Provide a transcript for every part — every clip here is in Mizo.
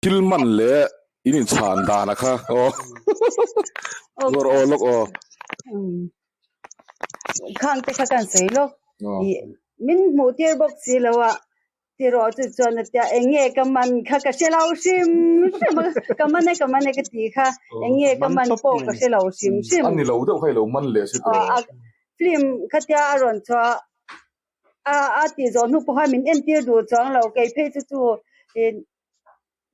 Thil man leh in inchhan dan a kha aw. Ngawr aw lawk aw. Khang te kha kan sawi lawk. Min hmuh tir bawk si lo a. Tiraw chu chuan a tia eng nge ka man kha ka hre lo hrim hrim a, ka man e ka man e ka tih kha eng nge ka man pawh ka hre lo hrim hrim. A ni lo deuh kha i lo man leh si tiraw. A film khatia a rawn chhuah a a tih zawh hnu pawh khan min entir duh chuang lo kei phei chu chu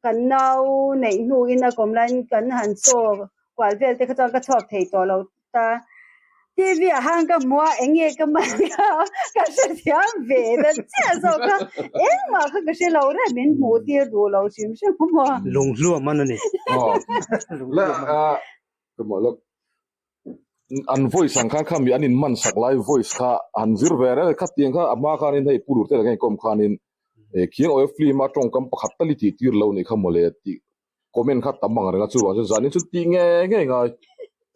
kan nau neih hnuin a kawm laiin kan han chaw kual vel te kha chuan ka chhuak thei tawh lo ta. TV ah khan ka hmu a eng nge ka man kha ka hrethiam ve ta chiah zawk a engmah kha ka hre lo reng min hmuh tir duh lo hrim hrim a maw. Lunghlua man a ni. Aw le a ka mawh lawk an voice ang khan kha mi an in man sak lai voice kha han zir ve reng a khatiang kha a hma khanin hei pu Lurte laka inkawm khanin khiang awia film a tawngkam pakhat tal i tih tir lo nih kha mawle tih comment kha tam ang reng a chuvang chuan zanin chu tih ngei ngei ngai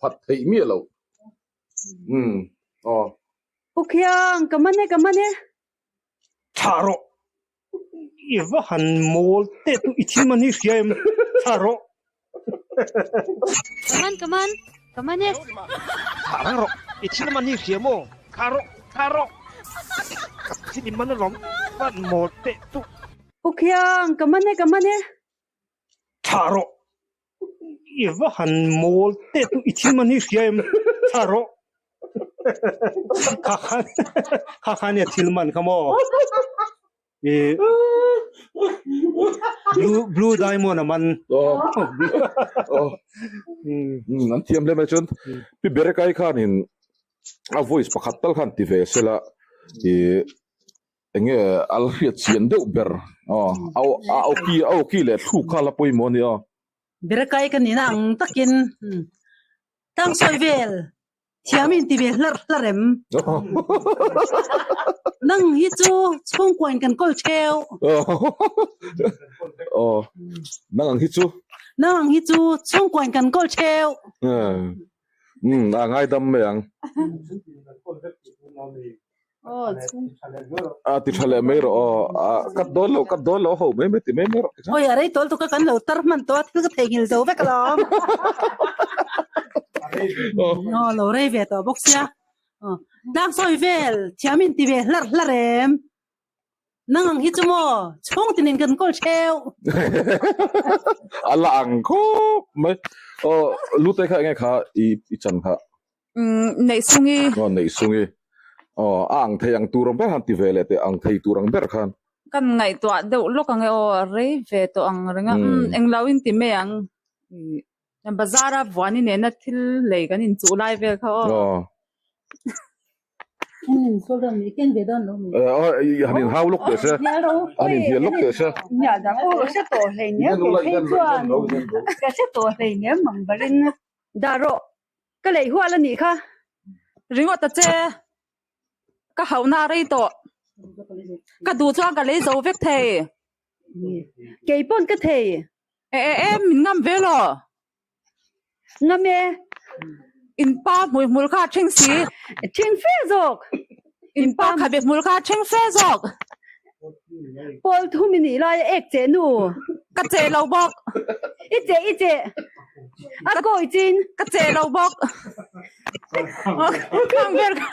phat theih miah loh umm aw. Pu Khiang, ka man e, ka man e. Thlah rawh. I va han mawl teh tu i thil man hi hria em? Thlah rawh. Ka man, ka man, ka man e. Thlah rang rawh. I thil man hi hria maw? Thlah rawh, thlah rawh. Ka thil i man alawm, va han mawl teh tu. Pu Khiang, ka man e, ka man e. Thlah rawh. I va han mawl teh tu i thil man hi hria em? Thlah rawh. Kha khan kha khan nia thil man kha maw? I blue blue diamond a man. Oh. Oh. Um an thiam hle mai chuan pi Berekai khanin a voice pakhat tal khan ti ve sela i Enge a la hriat chian deuh ber aw a a awki a awki leh thluk kha la pawimawh a ni aw. Berakai ka nihna ang takin tlang sawi vel thiam in ti ve hlarh hlarh em? Nang hi chu chhungkuain kan kawl theu. Aw nang ang hi chu. Nang ang hi chu chhungkuain kan kawl theu. Umm a ngaidam mai ang. A ti tha leh mai rawh aw. A cut dawn lo cut dawn lo ho mai mai ti mai mai rawh. Oi a rei tawl tuk a kan lo tar hman tawh a thil ka theihnghilh zo vek alawm. Aw lo rei ve tawh bawk sia. Tlang sawi vel thiam in ti ve hlarh hlarh em. Nang ang hi chu maw chhung tinin kan kawl theu. A la ang khawp mai. Aw lute kha enge kha i i chan kha. Umm neih sungi. Aw neih sungi. Aw a ang thei ang tur ang ber khan ti ve leh teh ang thei tur ang ber khan. Kan ngaihtuah deuh lawk ang e aw a rei ve tawh ang reng a. Umm englo in ti mai ang. Bazar a vuani nena thil lei kan inchuh lai vel kha aw. Aw. Han in hau lawk teh se han in hnial lawk teh se. Ka lei hual a nih kha. Ringawt a che. Ka hauhna a rei tawh. Ka duh chuan ka lei zo vek thei. Kei pawn ka thei. E e e min ngam ve law. Ngam e. In pa hmui hmul kha a ṭhing si. Ṭhing fe zawk. In pa khabe hmul kha a ṭhing fe zawk. Pawl thum i nih lai a ek cheh nu. Ka cheh lo bawk. I cheh i cheh. A kawi chin. Ka cheh lo bawk. Khang vel kha.